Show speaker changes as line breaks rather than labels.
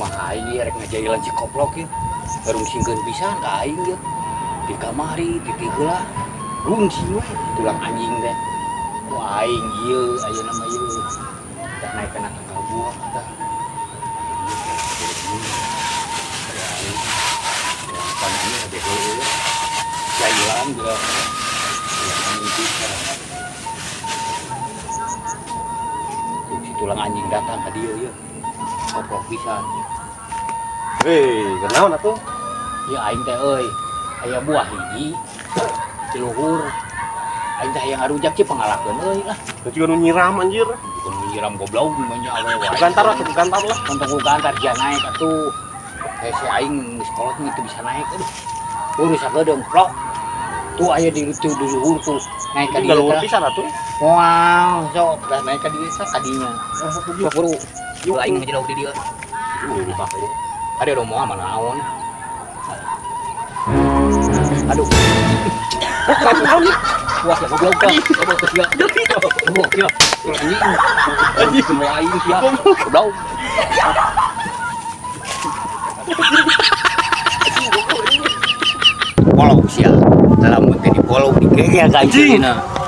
Mah aing ieu rek ngajailan si koplok ieu. Ngarungsingkeun pisan ka aing ieu. Di kamari titih heula. Rungsing we tulang anjing teh. Ku aing ieu ayeuna mah ieu. Tah naik kana tangkal buah tah. Jailan geura. Tuh si tulang anjing datang ka dieu ieu. Koplok pisan.
Hei, kenaon atuh?
Ya aing teh euy, aya buah hiji di luhur. Aing teh hayang ngarujak ceu pangalakeun euy lah.
Da juga nu nyiram anjir.
Bukan nyiram goblok nya awewe.
Gantar lah, tuh gantar lah.
Untuk ku gantar dia naik atuh. Si aing geus kolot mah teu bisa naik aduh. Urus sakedeung plok. Tuh aya di itu di luhur tuh naik ka
Itu
dieu
luhur
tah.
pisan atuh.
Moal sok dah naik ka dieu sa kadinya. Sok buru. Yuk aing ngejelok di dieu.
Rusak ini.
Ada dong moal mana naon. Aduh. Wah, ya goblok tah. Goblok sia. Goblok sia. Anjing. Anjing semua aing sia. Goblok. Polok sia. Lamun teh dipolok digeger ka
Anjing.
anjing.